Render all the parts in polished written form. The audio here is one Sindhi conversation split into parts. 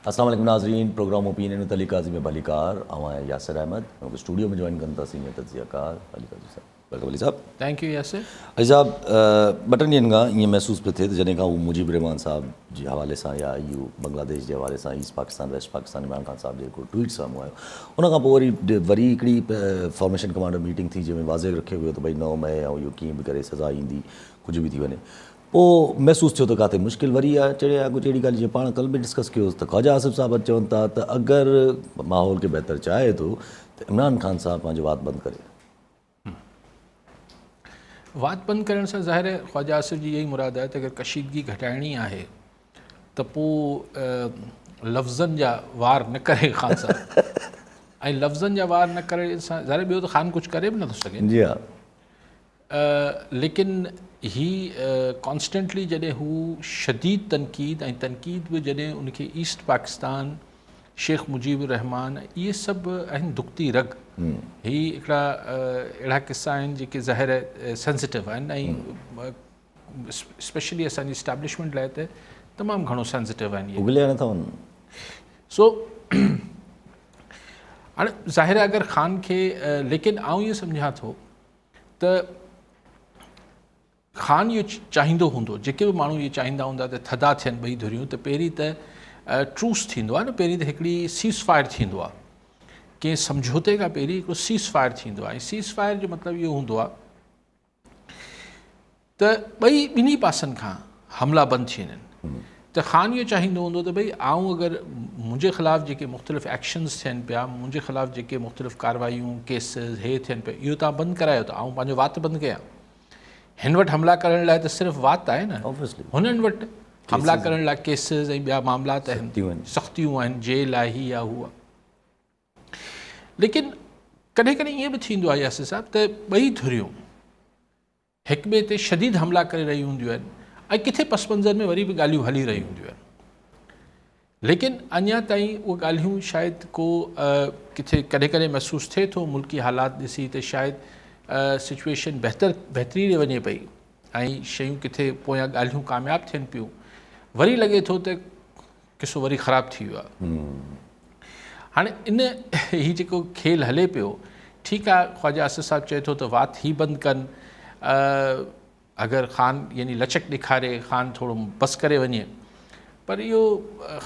अस्सलाम वालेकुम नाज़रीन, प्रोग्राम ओपिनियन विद अली काज़ी में भलीकार। आउं आहियां यासिर अहमद, मूंखे स्टूडियो में जॉइन कनि था सीनियर तजियाकार Ali Kazi sahab. Welcome Ali sahab. Thank you Yasir. Ali sahab, ॿ टिनि ॾींहनि खां ईअं महसूसु पियो थिए त जॾहिं खां हू मुजीब रहमान साहब जे हवाले सां या इहो बांग्लादेश जे हवाले सां ईस्ट पाकिस्तान वेस्ट पाकिस्तान इमरान खान साहब जे हिकिड़ो ट्वीट साम्हूं आयो, उन खां पोइ वरी वरी हिकिड़ी फॉर्मेशन कमांडर मीटिंग थी जंहिंमें वाज़े रखियो वियो त भई 9 मई ऐं इहो कीअं बि करे सज़ा ईंदी, कुझु बि थी वञे। पोइ महसूसु थियो त किथे मुश्किल वरी आहे, चढ़े आहे कुझु अहिड़ी ॻाल्हि जीअं पाण कल्ह बि डिस्कस कयोसीं त ख्वाजा आसिफ़ साहब चवनि था त अगरि माहौल खे बहितर चाहे थो त इमरान खान साहब पंहिंजो वात बंदि करे। वात बंदि करण सां ज़ाहिर आहे ख्वाजा आसिफ़ जी इहा ई मुराद आहे त अगरि कशीदगी घटाइणी आहे त पोइ लफ़्ज़नि जा वार न करे खान साहब। ऐं लफ़्ज़नि जा वार न करे सां ज़ाहिर ॿियो त खान कुझु करे बि नथो सघे। जी हा। लेकिन ही कॉन्स्टेंटली जॾहिं हू शदीद तनक़ीद ऐं तनक़ीद बि जॾहिं उनखे ईस्ट पाकिस्तान, शेख मुजीब रहमान, इहे सभु आहिनि दुखती रग। ही हिकिड़ा अहिड़ा क़िस्सा आहिनि जेके ज़ाहिर सेंसिटिव आहिनि ऐं स्पेशली असांजी इस्टेब्लिशमेंट लाइ त तमामु घणो सेंसिटिव आहिनि। उगलिया नथा वञनि। सो हाणे ज़ाहिर आहे अगरि खान खे, लेकिन आउं इहो सम्झां थो त खान इहो चाहींदो हूंदो, जेके बि माण्हू इहो चाहींदा हूंदा त थधा थियनि ॿई धुरियूं, त पहिरीं त ट्रूस थींदो आहे न, पहिरीं त हिकिड़ी सीज़ फायर थींदो आहे, कंहिं सम्झौते खां पहिरीं हिकिड़ो सीज़ फायर थींदो आहे। ऐं सीज़ फायर जो मतिलबु इहो हूंदो आहे त ॿई ॿिन्ही पासनि खां हमला बंदि थी वञनि। त खान इहो चाहींदो हूंदो त भई आउं अगरि मुंहिंजे ख़िलाफ़ जेके मुख़्तलिफ़ एक्शन्स थियनि पिया, मुंहिंजे ख़िलाफ़ जेके मुख़्तलिफ़ कार्रवाइयूं, केसिस हे थियनि पिया, इहो तव्हां बंदि करायो त आउं पंहिंजो वात बंदि कयां। हिन वटि हमला करण लाइ त सिर्फ़ु वात आहे न, हुननि वटि हमला करण लाइ केसिस ऐं ॿिया मामला आहिनि, सख़्तियूं आहिनि, जेल आहे, ही आहे, हू आहे। लेकिन कॾहिं कॾहिं ईअं बि थींदो आहे यासिर साहब त ॿई धुरियूं हिक ॿिए ते शदीद हमला करे रहियूं हूंदियूं आहिनि ऐं किथे पस मंज़र में वरी बि ॻाल्हियूं हली रहियूं हूंदियूं आहिनि, लेकिन अञा ताईं उहे ॻाल्हियूं शायदि को किथे कॾहिं कॾहिं महसूसु थिए थो मुल्की हालात ॾिसी त शायदि सिचुएशन बहितरी ॾे वञे पई ऐं शयूं किथे पोयां ॻाल्हियूं कामयाबु थियनि पियूं, वरी लॻे थो त क़िसो वरी ख़राबु थी वियो आहे। हाणे इन ही जेको खेल हले पियो, ठीकु आहे ख्वाजा आसिफ़ साहब चए थो त वात ही बंदि कनि, अगरि ख़ान यानी लचक ॾेखारे, ख़ान थोरो बसि करे वञे, पर इहो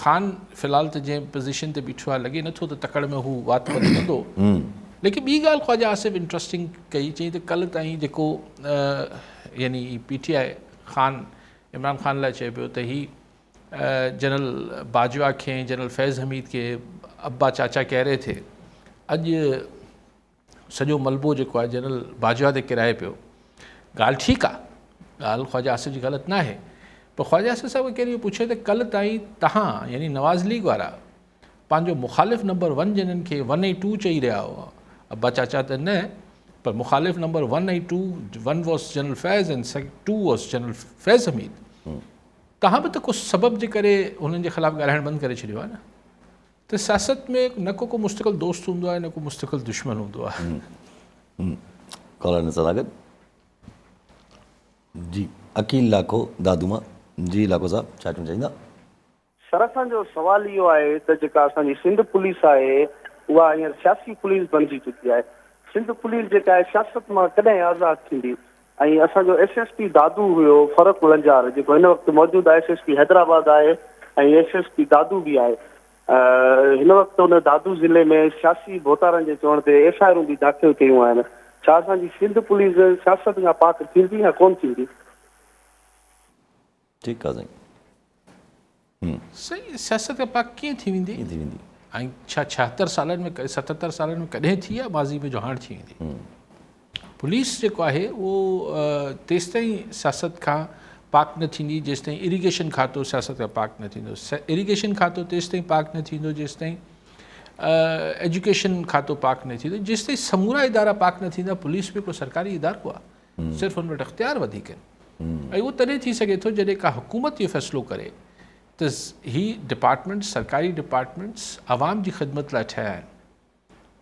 ख़ान फ़िलहाल त जंहिं पोज़ीशन ते बीठो आहे लॻे नथो त तकड़ में हू वात बंदि कंदो। लेकिन ॿी ॻाल्हि ख्वाजा आसिफ़ इंट्रस्टिंग कई, चई त कल्ह ताईं जेको यानी PTI Khan Imran Khan लाइ चए पियो त ही जनरल बाजवा खे, जनरल फैज़ हमीद खे अब्बा चाचा कह रहे थे, अॼु सॼो मलबो जेको आहे जनरल बाजवा ते किराए पियो। ॻाल्हि ठीकु आहे, ॻाल्हि ख्वाजा आसिफ़ जी ग़लति न आहे, पर ख्वाजा आसिफ़ साहब केरु इहो पुछे त कल्ह ताईं तव्हां यानी नवाज़ लीग वारा पंहिंजो मुखालिफ़ नंबर 1 जिन्हनि खे 1 ऐं 2 चई रहिया हुआ, अब्बा चाचा त न, पर मुखालिफ़ number 1 ऐं 2, 1 was general Faiz and 2 was general Faiz Hameed, तव्हां बि त को सबब जे करे हुननि जे ख़िलाफ़ ॻाल्हाइणु बंदि करे छॾियो आहे न। त सियासत में न को को मुस्तक़िल दोस्त हूंदो आहे न को मुस्तक़िल दुश्मन हूंदो आहे। कॉलर सां गॾु जी अकील लाखो दादू मां। जी लाखो साहब, छा चवणु चाहींदा? सर असांजो सवाल इहो आहे त जेका असांजी सिंध पुलिस आहे उहा हींअर सियासी पुलिस बणिजी चुकी आहे। सिंध पुलिस जेका आहे सियासत मां कॾहिं आज़ाद थींदी? ऐं असांजो SSP Dadu हुयो फ़र्क़ लंजार, जेको हिन वक़्तु मौजूदु SSP Hyderabad आहे ऐं SSP Dadu बि आहे। हिन वक़्तु हुन दादू ज़िले में सियासी भोतारनि जे चवण ते FIR बि दाख़िल कयूं आहिनि। छा असांजी सिंध पुलिस सियासत खां पाक थींदी या कोन थींदी? ठीकु आहे साईं। सही, सियासत खां पाक कीअं थी वेंदी? कीअं थी वेंदी? ऐं छा 76 सालनि में, 77 सालनि में कॾहिं थी आहे माज़ी में जो हाणे थी वेंदी? पुलिस जेको आहे उहो तेसि ताईं सियासत खां पाक न थींदी जेसि ताईं इरीगेशन खातो सियासत खां पाक न थींदो। इरीगेशन खातो तेसि ताईं पाक न थींदो जेसि ताईं एजुकेशन खातो पाक न थींदो, जेसि ताईं समूरा इदारा पाक न थींदा। पुलिस बि हिकिड़ो सरकारी इदारो आहे, सिर्फ़ु हुन वटि अख़्तियार वधीक आहिनि ऐं उहो तॾहिं थी सघे थो जॾहिं का हुकूमत इहो फ़ैसिलो करे त ही डिपार्टमेंट, सरकारी डिपार्टमेंट्स आवाम जी ख़िदमत लाइ ठहिया आहिनि।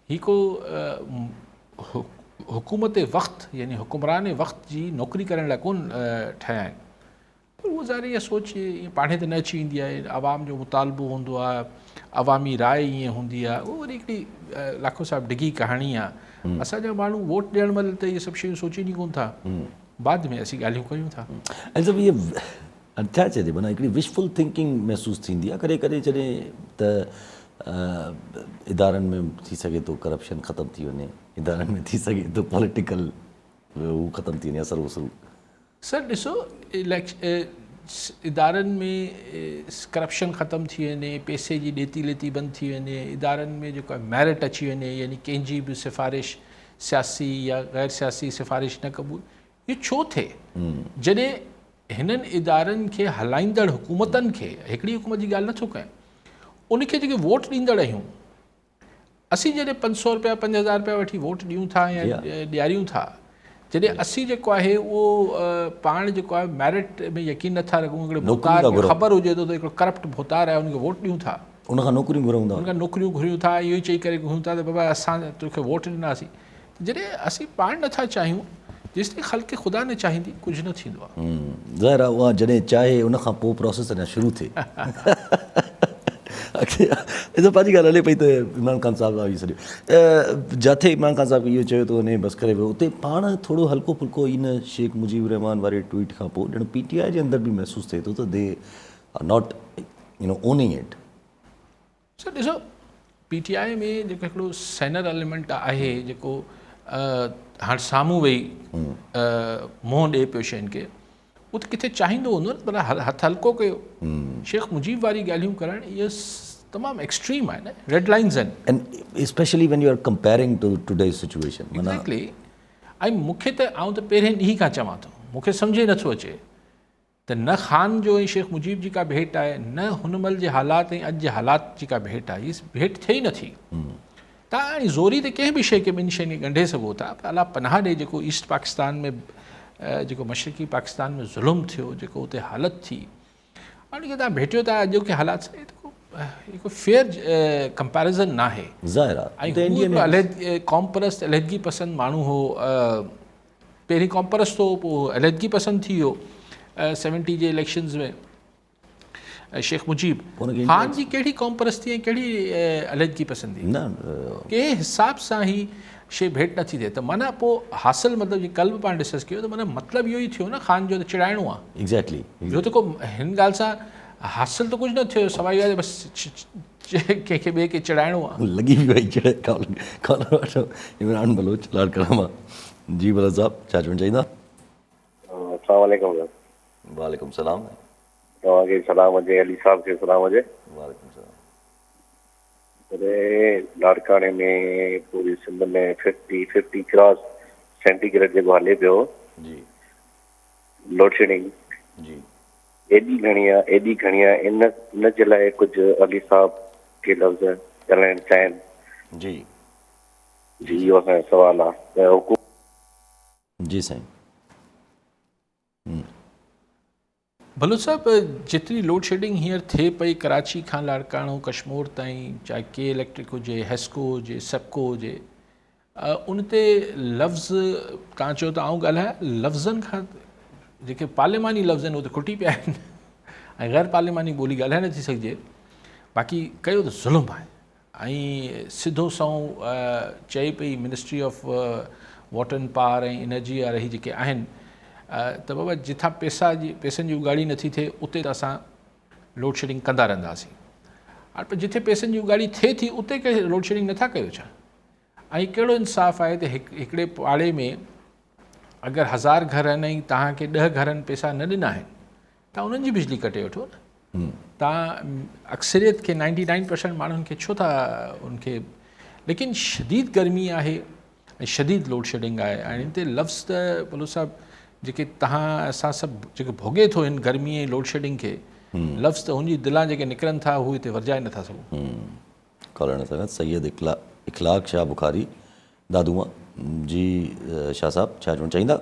ही को हुकूमत वक़्त यानी हुक्मरान वक़्त जी नौकिरी करण लाइ कोन ठहिया आहिनि। پر اهو ظاهر اها سوچ ائين پاڻهي ته نه اچي ويندي آهي، عوام جو مطالبو هوندو آهي، عوامي راء ائين هوندي آهي، اهو وري هڪڙي لاکو صاحب ڊگهي ڪهاڻي آهي. اسان جا ماڻهو ووٽ ڏيڻ مهل ته اهي سڀ شيون سوچين ئي ڪونه ٿا، بعد ۾ اسين ڳالهيون ڪيون ٿا. ۽ سڀ اهي ڇا چئجي معنيٰ هڪڙي وشفل ٿنڪنگ محسوس ٿيندي آهي ڪڏهن ڪڏهن جڏهن ته ادارن ۾ ٿي سگهي ٿو ڪرپشن ختم ٿي وڃي، ادارن ۾ ٿي سگهي ٿو پوليٽيڪل هو ختم ٿي وڃي اثر وصول. سر ڏسو ادارن ۾ ڪرپشن ختم ٿي وڃي، پئسي جي ڏيتي ليتي بند ٿي وڃي، ادارن ۾ جيڪو آهي ميرٽ اچي وڃي يعني ڪنهن جي به سفارش سياسي يا غير سياسي سفارش نه قبول، اهو ڇو ٿئي جڏهن هنن ادارن کي هلائيندڙ حڪومتن کي، هڪڙي حڪومت جي ڳالهه نٿو ڪيان، ان کي جيڪي ووٽ ڏيندڙ آهيون اسين جڏهن 500 رپيا 5000 رپيا وٺي ووٽ ڏيون ٿا يا ڏياريون ٿا، جڏهن اسين جيڪو آهي اهو پاڻ جيڪو آهي ميرٽ ۾ يقين نٿا رکون، هڪڙي ڀوتار کي خبر هجي ٿو ته هڪڙو ڪرپٽ ڀوتار آهي ان کي ووٽ ڏيون ٿا، ان کان نوڪريون گهرون ٿا، ان کان نوڪريون گهريون ٿا، اهو ئي چئي ڪري گهرون ٿا ته بابا اسان توکي ووٽ ڏناسين. جڏهن اسين پاڻ نٿا چاهيون، جيستائين خلق خدا نه چاهيندي ڪجهه نه ٿيندو آهي. ظاهر آهي اها جڏهن چاهي ان کان پوء پروسيس اڃا شروع ٿئي. اڳتي پنهنجي ڳالهه هلي پئي ته عمران خان صاحب اهو سڄو جاٿي عمران خان صاحب اهو چيو ٿو وڃي بس ڪري ويو، اتي پاڻ ٿورو هلڪو ڦلڪو ان شيخ مجيب الرحمان واري ٽوئيٽ کان پوء ڄڻ پي ٽي آء جي اندر به محسوس ٿئي ٿو ته they are not you know owning it. Sir ڏسو پي ٽي آء ۾ جيڪو هڪڙو سينر ايليمينٽ آهي جيڪو هاڻ سامهون ويهي منهن ڏئي پيو شين کي، اهو ته ڪٿي چاهيندو هوندو نه ته ڀلا هٿ هلڪو ڪيو. شيخ مجيب واري ڳالهيون ڪرڻ اهي تمام ايڪسٽريم آهن، ريڊ لائنز آهن. And especially when you are comparing to today's situation. Exactly. ۽ مون کي ته آئون ته پهرين ڏينهن کان چوان ٿو، مون کي سمجهه ئي نٿو اچي ته نه خان جو ۽ شيخ مجيب جي ڪا ڀيٽ آهي، نه هن مهل جي حالات ۽ اڄ جي حالات جي ڪا ڀيٽ آهي. هي ڀيٽ ٿئي ئي نٿي. تان هاڻي زوري ته ڪنهن به شيء کي ٻن شين کي ڳنڍي سگهو ٿا، پر الله پناهه ڏي جيڪو ايسٽ پاڪستان ۾ جيڪو مشرقي پاڪستان ۾ ظلم ٿيو، جيڪو اتي حالت ٿي، ان کي تان ڀيٽيو ٿا اڄوڪي حالات سان، هي ڪو فيئر ڪمپيرزن ناهي. ظاهر آهي. ۽ هو قوم پرست علحدگي پسند ماڻهو هو. پهرين قومپرست هو پوء علحدگي پسند ٿي ويو 70 جي اليڪشنز ۾ شيخ مجيب خان جي ڪهڙي قومپرستي ۽ ڪهڙي علحدگي پسندي نه ڪنهن حساب سان هي شي ڀيٽ نٿي ٿئي ته معنيٰ پوء حاصل مطلب جي ڪل به پاڻ ڊسڪس ڪيو ته معنيٰ مطلب اهو ئي ٿيو نه خان جو ته چڙائڻو آهي. ايگزيڪٽلي ٻيو ته ڪو هن ڳالهه سان حاصل ته ڪجهه نه ٿيو سواء اهو بس ڪنهن کي ٻئي کي چڙائڻو آ. لڳي ويو آهي چڙ ڪالر وٺو عمران بلوچ لاڙڪاڻا مان جي بلوچ صاحب ڇا چوڻ چاهيندا. السلام عليڪم سر. وعليڪم السلام. توهان کي سلام هجي علي صاحب کي سلام هجي. وعليڪم السلام. پوري لاڙڪاڻي ۾ پوري سنڌ ۾ 50 50 ڪراس سينٽي گريڊ جيڪو هلي پيو جي لوڊشيڊنگ جي ايڏي گهڻي آ ايڏي گهڻي آ ان ان جي لاء ڪجهه علي صاحب ڪي لفظ ڳالهائڻ چاهين. جي. جي اهو اسان جو سوال آ ته حڪومت. جي سائين. بلوچ صاحب جيتري لوڊ شيڊنگ هينئر ٿئي پئي ڪراچي کان لاڙڪاڻو ڪشمور تائين چاهي ڪي اليڪٽرڪ هجي حيسڪو هجي سيپڪو هجي ان تي لفظ توهان چيو ته آئون ڳالهايان لفظن کان جيڪي پارليماني لفظ آهن اهي ته کٽي پيا آهن ۽ غير پارليماني ٻولي ڳالهائي نٿي سگهجي باقي ڪيو ته ظلم آهي ۽ سڌو سنئون چئي پئي ministry of water and power ۽ energy وارا هي جيڪي آهن ته بابا جتان پيسا جي پيسن جي اڳاڙي نٿي ٿئي اتي ته اسان لوڊ شيڊنگ ڪندا رهنداسين هاڻي پر جتي پيسن جي اڳاڙي ٿئي ٿي اتي لوڊ شيڊنگ نٿا ڪيو ڇا ۽ ڪهڙو انصاف آهي ته هڪڙي پاڙي ۾ اگر 1000 گهر آهن ۽ توهان کي 10 گهرن پئسا نه ڏنا آهن توهان انهن جي بجلي ڪٽي وٺو نه توهان اڪثريت کي 99% ماڻهن کي ڇو ٿا ان کي ليڪن شديد گرمي آهي ۽ شديد لوڊ شيڊنگ آهي ۽ ان تي لفظ ته بلوچ صاحب جيڪي توهان اسان سڀ جيڪي ڀوڳي ٿو هن گرمي ۽ لوڊ شيڊنگ کي لفظ ته هن جي دلان جيڪي نڪرن ٿا هو هتي ورجائي نٿا سگهون. ڪالر سان گڏ سيد اخلاق شاهه بخاري دادو مان جي شاهه صاحب ڇا چوڻ چاهيندا.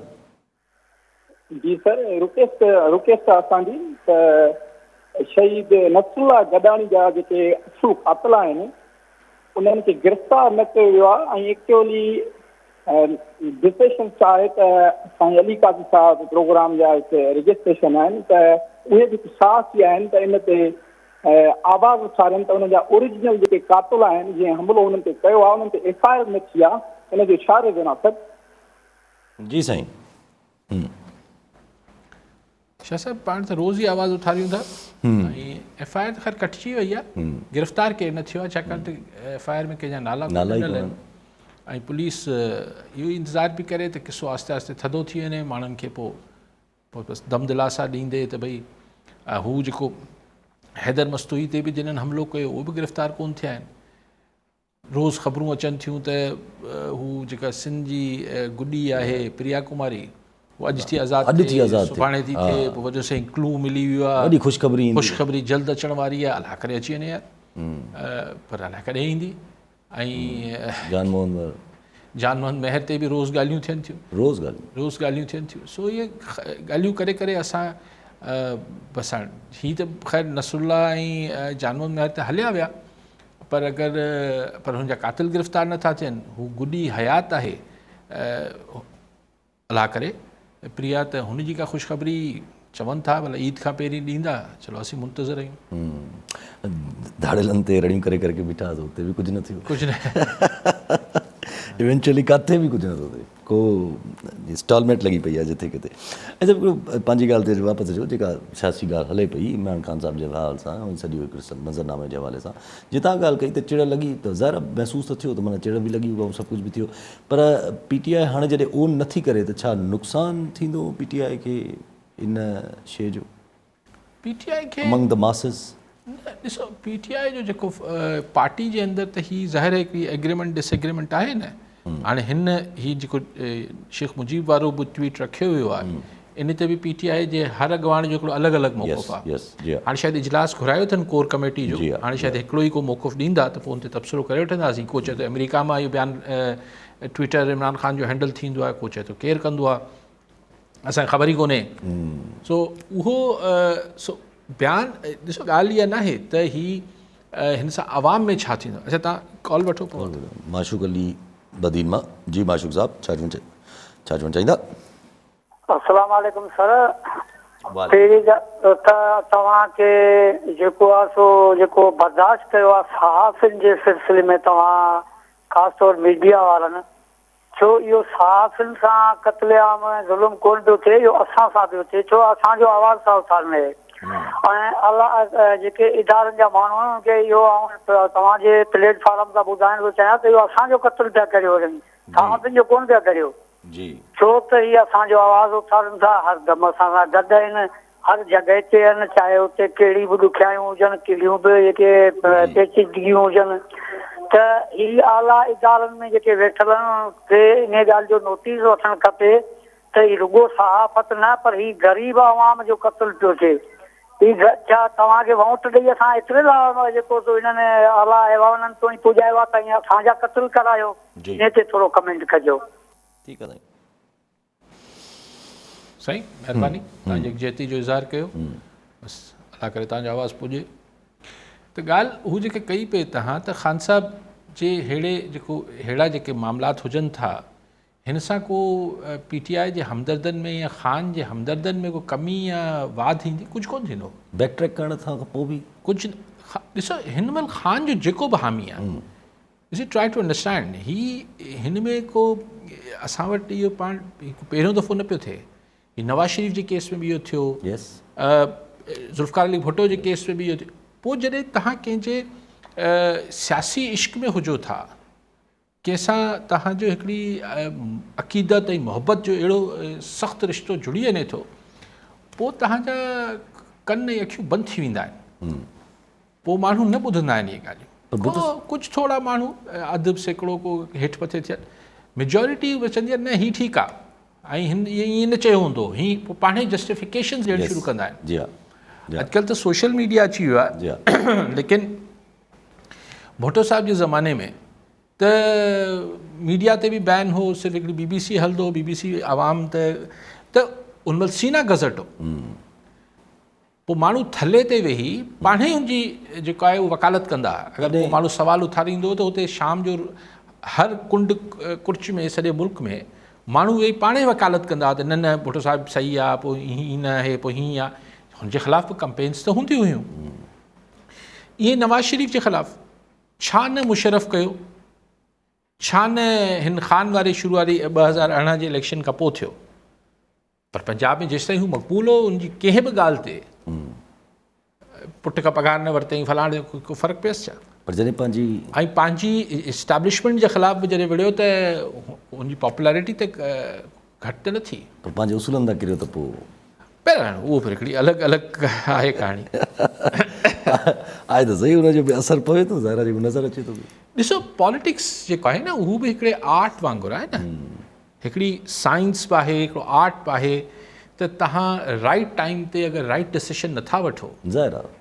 جي سر رڪويسٽ رڪويسٽ آ اسان جي ته شهيد نصرالله گڏاڻي جا جيڪي اصل قاتل آهن انهن کي گرفتار نه ڪيو ويو آ ۽ ايڪچوئلي ڊسڪشن آهي ته سائين علي قاضي صاحب پروگرام جا هتي رجسٽريشن آهن ته اهي به صحافي آهن ته ان تي آواز اٿارين ته انهن جا اوريجنل جيڪي قاتل آهن جنهن حملو انهن تي ڪيو آهي انهن تي ايف I R نه ٿي آهي ان جو ڇا ريزن آهي سر. جي سائين. شاهه صاحب پاڻ ته روز ئي آواز اٿاريون ٿا ۽ ايف I R ته خير ڪٽجي وئي آهي گرفتار ڪير نه ٿيو آهي ڇاڪاڻ ته ايف I R ۾ ڪنهن جا نالا ڪونه ڏنل آهن ۽ پوليس اهو ئي انتظار پئي ڪري ته قصو آهستي آهستي ٿڌو ٿي وڃي ماڻهن کي پوء پوء بس دم دلاسا ڏيندي ته ڀئي هو جيڪو حيدر مستوئي تي به جنھن حملو ڪيو اهو به گرفتار ڪونه ٿيا آهن روز خبرون اچن ٿيون ته هو جيڪا سنڌ جي گڏي آهي پريا ڪماري هو اڄ ٿي آزاد ٿئي سڀاڻي ٿي ٿئي پوء وڏو سائين ڪلو ملي ويو آهي وڏي خوشخبري خوشخبري جلد اچڻ واري آهي الله ڪري اچي وڃي يار پر الله ڪڏهن ايندي ۽ جان محمد مهر جان محمد مهر تي به روز ڳالهيون ٿين ٿيون روز ڳالهيون روز ڳالهيون ٿين ٿيون سو اهي ڳالهيون ڪري ڪري اسان بس هاڻ هي ته خير نصر الله ۽ جان محمد مهر ته هليا ويا پر اگر پر هن جا قاتل گرفتار نٿا ٿين هو گڏي حيات آهي الله ڪري پريا ته هن جي ڪا خوشخبري چون ٿا ڀلا عيد کان پهرين ڏيندا چلو اسين منتظر آهيون. ڌاڙيلن تي رڙيون ڪري ڪري ڪي بيٺا هئاسين اتي به ڪجهه نه ٿيو. ڪجهه نه ايونچوئلي ڪاٿي به ڪجهه نه ٿو ٿئي ڪو انسٽالمينٽ لڳي پئي آهي جٿي ڪٿي اچا هڪڙو پنهنجي ڳالهه تي واپس اچو جيڪا سياسي ڳالهه هلي پئي عمران خان صاحب جي حوالي سان ۽ سڄو هڪڙو منظرنامي جي حوالي سان جي تان ڳالهه ڪئي ته چڙ لڳي ته ظاهر آهي محسوس ته ٿيو ته معنيٰ چڙ به لڳي ۽ سڀ ڪجهه به ٿيو پر پي ٽي آء هاڻي جڏهن اون نٿي ڪري ته ڇا نقصان ٿيندو پي ٽي آء کي ان شيء جو؟ پي ٽي آء کي امنگ the masses. نه ڏسو پي ٽي آء جو جيڪو پارٽي جي اندر ته هي ظاهر آهي هڪڙي ايگريمينٽ ڊس ايگريمينٽ آهي نه هاڻي هن هي جيڪو شيخ مجيب وارو به ٽوئيٽ رکيو ويو آهي ان تي به پي ٽي آء جي هر اڳواڻ جو هڪڙو الڳ الڳ موقف آهي هاڻي شايد اجلاس گهرايو اٿن ڪور ڪميٽي جو هاڻي شايد هڪڙو ئي ڪو موقف ڏيندا ته پوء ان تي تبصرو ڪري وٺنداسين ڪو چئي ٿو آمريڪا مان اهو بيان ٽوئيٽر عمران خان جو هينڊل ٿيندو آهي ڪو چئي ٿو ڪير ڪندو آهي اسان کي خبر ئي ڪونهي سو اهو سو بيان ڏسو ڳالهه اها ناهي ته هي هن سان عوام ۾ ڇا ٿيندو اچھا تان ڪال وٺو پوء معشوق علي بدين مان جي معشوق صاحب ڇا چوڻ ڇا چوڻ چاهيندا السلام عليڪم سر پهرين ته توهان کي جيڪو آ سو جيڪو برداشت ڪيو آ صحافين جي سلسلي ۾ توهان خاص طور ميڊيا وارن ڇو اهو صحافين سان قتل عام ۽ ظلم ڪون پيو ٿئي اهو اسان سان پيو ٿئي ڇو اسان جو آواز ٿا اٿارن اهي ۽ الا جيڪي ادارن جا ماڻهو آهن انهن کي اهو آئون توهان جي پليٽ فارم تان ٻڌائڻ ٿو چاهيان ته اهو اسان جو قتل پيا ڪريو صحافين جو ڪون پيا ڪريو. جي. ڇو ته هي اسان جو آواز اٿارن ٿا، هر دم اسان سان گڏ آهن، هر جڳهه تي آهن، چاهي اتي ڪهڙي به ڏکيائيون هجن، ڪهڙيون به جيڪي پيچيدگيون هجن ته هي اعليٰ ادارن ۾ جيڪي ويٺل آهن انهن کي انهيء ڳالهه جو نوٽيس وٺڻ کپي ته هي رڳو صحافت نه پر هي غريب عوام جو قتل پيو ٿئي. هي ڇا توهان کي وونٽ ڏئي اسان ايتري لاء جيڪو سو انهن اعليٰ ايوانن توڻي پڄايو آهي ته ائين اسان جا قتل ڪرايو. انهي تي ٿورو ڪمينٽ ڪجو. ٺيڪ آ سائين. سائين مهرباني توهان يڪجهتي جو اظهار ڪيو بس الله ڪري توهان جو آواز پڄي ته ڳالهه هو جيڪي ڪئي پئي تهان ته خان صاحب جي ههڙي جيڪو ههڙا جيڪي معاملات هجن ٿا هن سان ڪو پي ٽي آء جي همدردن ۾ يا خان جي همدردن ۾ ڪو ڪمي يا واڌ ايندي ڪجهه ڪونه ٿيندو. بيڪ ٽريڪ ڪرڻ کان پوء به ڪجهه ڏسو هن مهل خان جو جيڪو به حامي آهي You see try to understand هي هن ۾ ڪو اسان وٽ اهو پاڻ پهريون دفعو نه پيو ٿئي هي نواز شريف جي ڪيس ۾ به اهو ٿيو ذوالفقار علي ڀٽو جي ڪيس ۾ به اهو ٿيو پوء جڏهن توهان ڪنهن جي سياسي عشق ۾ هجو ٿا ڪنهن سان توهان جو هڪڙي عقيدت ۽ محبت جو اهڙو سخت رشتو جڙي وڃي ٿو پوء توهان جا ڪن ۽ اکيون بند ٿي ويندا آهن پوء ماڻهو نه ٻڌندا آهن اهي ڳالهيون. ڪو ڪجهه ٿورا ماڻهو اڌ سيڪڙو ڪو هيٺ مٿي ٿين ميجارٽي اهي چوندي آهي نه هي ٺيڪ آهي ۽ هن ائين نه چيو هوندو هي پوء پاڻ ئي جسٽيفڪيشنز ڏيڻ شروع ڪندا آهن. جي ها اڄڪلهه ته سوشل ميڊيا اچي ويو آهي ليڪن ڀٽو صاحب جي زماني ۾ ته ميڊيا تي به بين هو صرف هڪڙي بي بي سي هلندو هو بي بي سي عوام ته ته ان مهل سينا گزٽ هو پوء ماڻهو ٿلهي تي ويهي پاڻهي ان جي جيڪو آهي اهو وڪالت ڪندا هئا. اگر ڪو ماڻهو سوال اٿاريندو هو ته اتي شام جو هر ڪنڊ ڪڙڇ ۾ سڄي ملڪ ۾ ماڻهو ويهي پاڻ ئي وڪالت ڪندا هئا ته نه نه ڀٽو صاحب صحيح آ پوء هي نه آهي پوء هيئن آ. هن جي خلاف به ڪمپينس ته هونديون هيون. ائين نواز شريف جي خلاف ڇا نه مشرف ڪيو، ڇا نه هن خان واري شروع واري 2018 جي اليڪشن کان پوء ٿيو. پر پنجاب ۾ جيستائين هو مقبول هو ان جي ڪنهن به ڳالهه تي پٽ کان پگهار نه ورتائين فلاڻي ڪو فرق پيس ڇا؟ پر جڏهن پنهنجي ۽ پنهنجي اسٽيبلشمينٽ جي خلاف به جڏهن وڙهيو ته ان جي پاپولرٽي ته گهٽ ته نه ٿي. پر پنهنجي اصولن تان ڪريو ته پوء. بهرحال اهو به هڪڙي الڳ الڳ آهي ڪهاڻي. آهي ته صحيح ان جو به اثر پوي ٿو ظاهر آهي جيڪو نظر اچي ٿو. ڏسو پاليٽڪس جيڪو آهي نه اهو به هڪڙي آرٽ وانگر آهي نه. هڪڙي سائنس به آهي هڪڙو آرٽ به آهي ته توهان رائيٽ ٽائيم تي اگر رائيٽ ڊسيشن نٿا وٺو. ظاهر آهي.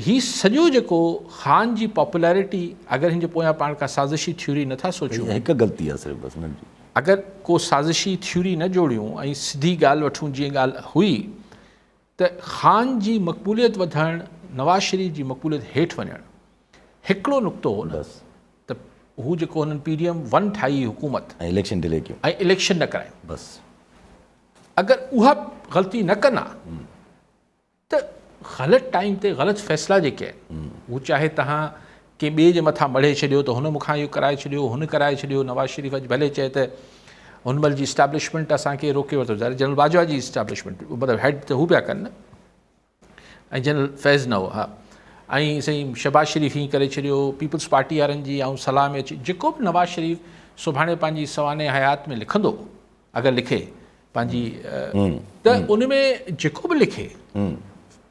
هي سڄو جيڪو خان جي پاپولرٽي اگر هن جي پويان پاڻ ڪا سازشي ٿيوري نٿا سوچيون. هڪ غلطي آهي صرف بس ننڍي. اگر ڪو سازشي ٿيوري نه جوڙيون ۽ سڌي ڳالهه وٺون جيئن ڳالهه هئي ته خان جي مقبوليت وڌڻ نواز شريف جي مقبوليت هيٺ وڃڻ هڪڙو نقطو هو نه ته هو جيڪو هنن پي ڊي ايم ون ٺاهي حڪومت ۽ اليڪشن ڊلي ڪيو ۽ اليڪشن نه ڪرايو بس اگر اها غلطي نه ڪن ها ته غلط ٽائيم تي غلط فيصلا جيڪي آهن هو چاهي تهان ڪنهن ٻئي جي مٿان مڙهي ڇڏيو ته هن مون کان اهو ڪرائي ڇڏيو هن ڪرائي ڇڏيو نواز شريف اڄ ڀلي چئي ته هن مهل جي اسٽيبلشمينٽ اسان کي روڪي ورتو ظاهر جنرل باجوا جي اسٽيبلشمينٽ مطلب هيڊ ته هو پيا ڪن نه ۽ جنرل فيض نه هو ها ۽ سائين شهباز شريف ائين ڪري ڇڏيو پيپلز پارٽي وارن جي آئون صلاح ۾ اچي جيڪو به نواز شريف سڀاڻي پنهنجي سوانح حيات ۾ لکندو اگر لکي پنهنجي ته ان ۾ جيڪو به لکي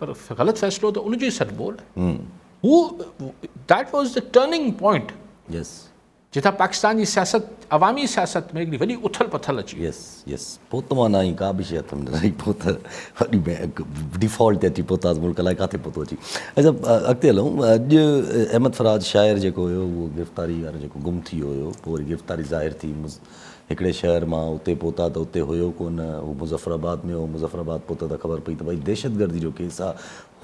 پر غلط فيصلو ته ان جو ئي سڏبو نه هو that was the turning point yes جتان پاڪستان جي سياست عوامي سياست ۾ هڪڙي وڏي اٿل پٿل اچي وئي. يس يس پوء ته معنيٰ ائين ڪا به شيء هٿ ۾ نه رهي پوء ته وڏي ڊيفالٽ تي اچي پهتاسين ملڪ الائي ڪاٿي پهتو اچي اڇا اڳتي هلون اڄ احمد فراز شاعر جيڪو هيو اهو گرفتاري وارو جيڪو گم ٿي ويو هيو پوء وري گرفتاري ظاهر ٿي هڪڙي شهر مان اتي پهتا ته اتي هيو ڪونه هو مظفر آباد ۾ هو مظفر آباد پهتا ته خبر پئي ته ڀائي دهشتگردي جو ڪيس آ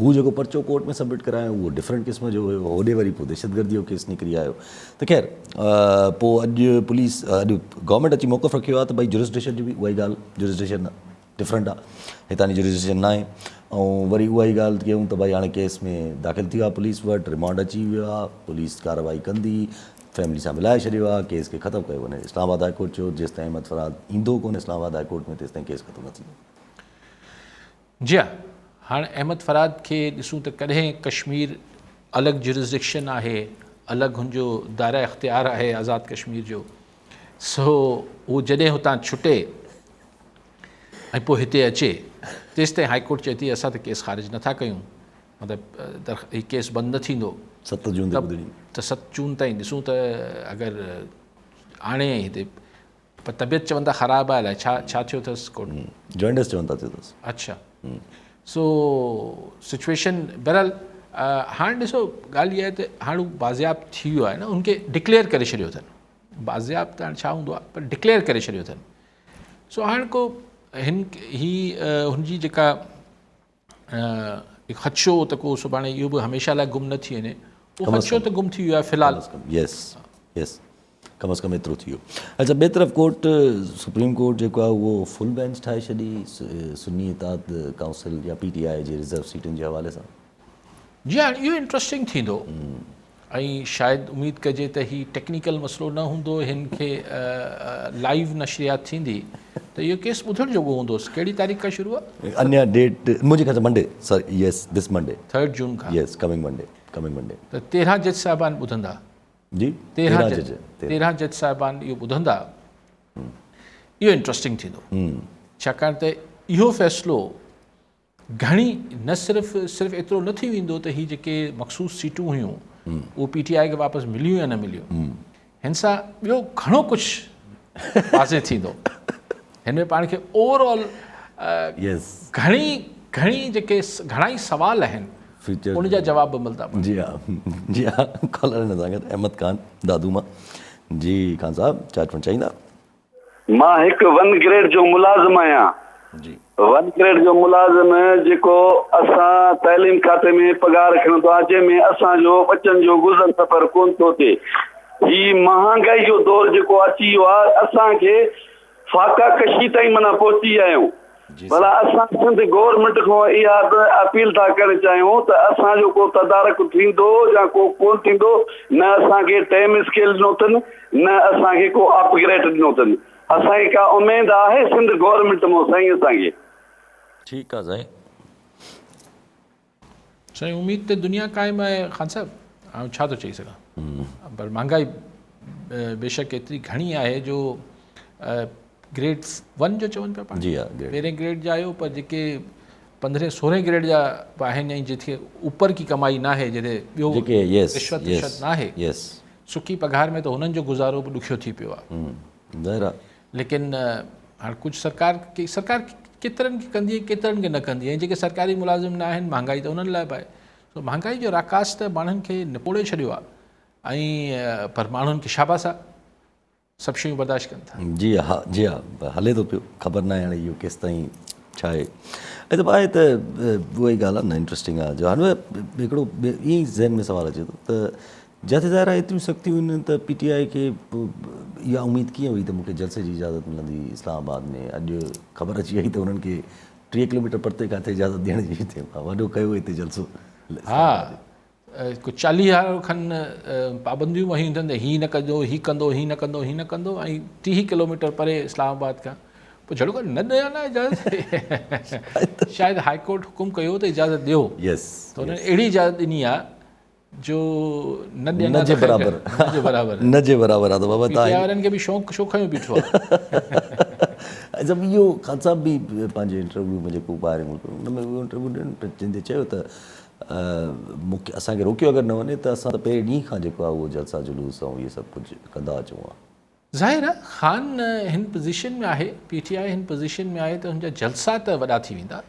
هو جيڪو پرچو ڪورٽ ۾ سبمٽ ڪرايو اهو ڊفرنٽ قسم جو هيو هوڏي وري پوء دهشتگردي جو ڪيس نڪري آيو ته خير پوء اڄ پوليس اڄ گورنمينٽ اچي موقف رکيو آهي ته ڀئي جورسڊڪشن جي به اها ئي ڳالهه جورسڊڪشن ڊفرنٽ آهي هتان جي جورسڊڪشن ناهي ۽ وري اها ئي ڳالهه ڪيون ته ڀئي هاڻي ڪيس ۾ داخل ٿي ويو آهي پوليس وٽ ريمانڊ اچي ويو آهي پوليس ڪارروائي ڪندي فيملي سان ملائي ڇڏيو آهي ڪيس کي ختم ڪيو وڃي اسلام آباد هاء ڪورٽ چيو جيستائين احمد فرهاد ايندو ڪونه اسلام آباد هاء ڪورٽ ۾ تيستائين ڪيس ختم نه ٿيندو. جي ها هاڻ احمد فرهاد کي ڏسون ته ڪڏهن ڪشمير الڳ جورسڊڪشن آهي الڳ هن جو دائره اختيار آهي آزاد ڪشمير جو سو هو جڏهن هتان ڇٽي ۽ پوء هتي اچي تيستائين هائي ڪورٽ چئي ٿي اسان ته ڪيس خارج نٿا ڪيون مطلب هي ڪيس بند نه ٿيندو 7 جون تي ٻڌڻي ته 7 جون تائين ڏسون ته اگر آڻي هتي پر طبيعت چون ٿا خراب آهي الائي ڇا ڇا ٿيو اٿس ڪو جوائنڊس چون ٿا ٿيو اٿس. اڇا سو سچويشن بهرحال هاڻ ڏسو ڳالهه اها آهي ته هاڻ هو بازياب ٿي ويو آهي نه ان کي ڊڪليئر ڪري ڇڏيو اٿن بازياب ته هاڻ ڇا هوندو آهي پر ڊڪليئر ڪري ڇڏيو اٿن سو هاڻ ڪو هن هي هن جي جيڪا خدشو ته ڪو سڀاڻي اهو به هميشه لاء گم نه ٿي وڃي اهو خدشو ته گم ٿي ويو آهي في الحال. يس يس ڪم از ڪم ايترو ٿي ويو. اڇا ٻئي طرف ڪورٽ سپريم ڪورٽ جيڪو آهي اهو فل بينچ ٺاهي ڇڏي سني اتحاد ڪائونسل يا پي ٽي آء جي رزرو سيٽن جي حوالي سان. جي هاڻ اهو انٽرسٽنگ ٿيندو ۽ شايد اميد ڪجي ته هي ٽيڪنيڪل مسئلو نه هوندو هن کي لائيو نشريات ٿيندي ته اهو ڪيس ٻڌڻ جوڳو هوندو ڪهڙي تاريخ کان شروع آهي؟ اڃا ڊيٽ منهنجي خيال سان Monday sorry yes this Monday third June کان يس ڪمنگ منڊي ڪمنگ منڊي ته 13 جج صاحبان ٻڌندا جي 13 جج 13 جج صاحبان اهو ٻڌندا اهو انٽرسٽنگ ٿيندو ڇاڪاڻ ته اهو فيصلو گهڻي نه صرف صرف ايترو نه ٿي ويندو ته هي جيڪي مخصوص سيٽون هيون اهو پي ٽي آء کي واپس مليون يا نه مليون هن سان ٻيو گهڻو ڪجهه واضح ٿيندو هن ۾ پاڻ کي اوور آل گهڻي گهڻي جيڪي گهڻا ئي سوال آهن ان جا جواب به ملندا. جي ها جي ها ڪالر هن سان گڏ احمد خان دادو مان جي خان صاحب ڇا چوڻ چاهيندا. مان هڪ ون گريڊ جو ملازم آهيان. جي. ون گريڊ جو ملازم جيڪو اسان تعليم کاتي ۾ پگهار کڻندو آهي جنهن ۾ اسان جو ٻچن جو گذر سفر ڪونه ٿو ٿئي. هي مهانگائي جو دور جيڪو اچي ويو آهي، اسان کي فاقا ڪشي تائين معنيٰ پهچي ويا آهيون. ڀلا اسان سنڌ گورنمينٽ کان اها به اپيل ٿا ڪرڻ چاهيون ته اسان جو ڪو تدارڪ ٿيندو يا ڪو ڪونه ٿيندو، نه اسان کي ٽائيم اسڪيل ڏنو اٿن، نه اسان کي ڪو اپگريڊ ڏنو اٿن. اسان کي ڪا اميد آهي سنڌ گورنمينٽ مان سائين اسان کي؟ ٺيڪ آ سائين. سائين اميد تي دنيا قائم آهي خان صاحب آئون ڇا ٿو چئي سگهان پر مهانگائي بيشڪ ايتري گهڻي آهي جو گريڊ ون جو چون پيا پاڻ جي ها پهرين گريڊ جا آهيو پر جيڪي پندرهين سورهين گريڊ جا به آهن ۽ جتي اوپر ڪي ڪمائي ناهي جتي ٻيو جيڪي يس رشوت رشوت ناهي يس سڪي پگهار ۾ ته هنن جو گذارو به ڏکيو ٿي پيو آهي ظاهر آهي ليڪن هاڻ ڪجهه سرڪار سرڪار ڪيترن کي ڪندي ۽ ڪيترن کي نه ڪندي ۽ جيڪي سرڪاري ملازم نه آهن مهانگائي ته انهن لاء به آهي سو مهانگائي جو راڪاس ته ماڻهن کي نپوڙي ڇڏيو آهي ۽ پر ماڻهن کي شاباس آهي سڀ شيون برداشت ڪن ٿا. جي ها جي ها هلي ٿو پيو خبر ناهي هاڻي اهو ڪيستائين ڇا آهي ۽ ته آهي ته اها ئي ڳالهه آهي نه انٽرسٽنگ آهي جو هاڻي هڪڙو ائين ئي ذهن ۾ سوال اچي ٿو ته جتي ظاهر آهي ايتريون سختيون آهن ته پي ٽي آء کي اها اميد ڪيئن هئي ته مون کي جلسي جي اجازت ملندي اسلام آباد ۾ اڄ خبر اچي وئي ته انهن کي 30 ڪلوميٽر پرتي ڪاٿي اجازت ڏيڻ جي ٿي وڏو ڪيو هتي جلسو. ها ڪو 40 کن پابنديون هيون اٿن ته هي نه ڪجو هي ڪندو هي نه ڪندو هي نه ڪندو ۽ 30 ڪلوميٽر پري اسلام آباد کان پوء جهڙوڪ نه ڏيان نه اجازت شايد هائي ڪورٽ حڪم ڪيو ته اجازت ڏيو يس ته انهن اهڙي اجازت ڏني آهي جو نه ڏين نه جي برابر نه جي برابر نه جي برابر آ ته بابا پي ٽي آء وارن کي به شوق شو کنيو بيٺو آ. اچا اهو خان صاحب به پنهنجي انٽرويو ۾ جيڪو ٻاهرين ملڪ ان ۾ اهو انٽرويو ڏنو جنهن تي چيو ته مون کي اسان کي روڪيو اگر نه وڃي ته اسان ته پهرين ڏينهن کان جيڪو آ اهو جلسا جلوس ۽ اهي سڀ ڪجهه ڪندا اچون ها. ظاهر آ خان هن پوزيشن ۾ آهي، پي ٽي آء هن پوزيشن ۾ آهي ته هن جا جلسا ته وڏا ٿي ويندا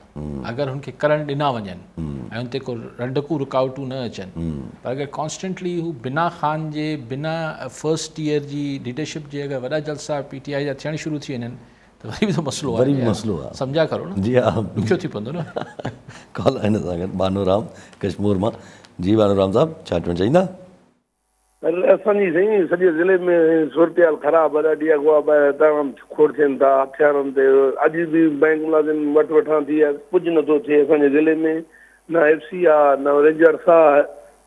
اگر هن کي ڪرڻ ڏنا وڃن ۽ هن تي ڪو رنڊڪون رڪاوٽون نه اچن پر اگر ڪانسٽنٽلي هو بنا خان جي بنا فرسٽ ايئر جي ليڊرشپ جي اگر وڏا جلسا پي ٽي آء جا ٿيڻ شروع ٿي وڃن ته وري به ته مسئلو آهي وري به مسئلو آهي سمجها ڪرو نه جي ها ڏکيو ٿي پوندو نه. ڪال آهن اسان کي بانو رام ڪشمور مان جي بانو رام صاحب ڇا چوڻ چاهيندا؟ اسان جي سائين سڄي ضلعي ۾ صورتحال خراب آ ڏاڍي اغوا ٻاهر تمام کوڙ ٿين ٿا هٿيارن تي اڄ به بئنڪ ملازم وٺ وٺان ٿي آ ڪجهه نٿو ٿئي اسان جي ضلعي ۾ نه ايف سي آ نه رينجرس آ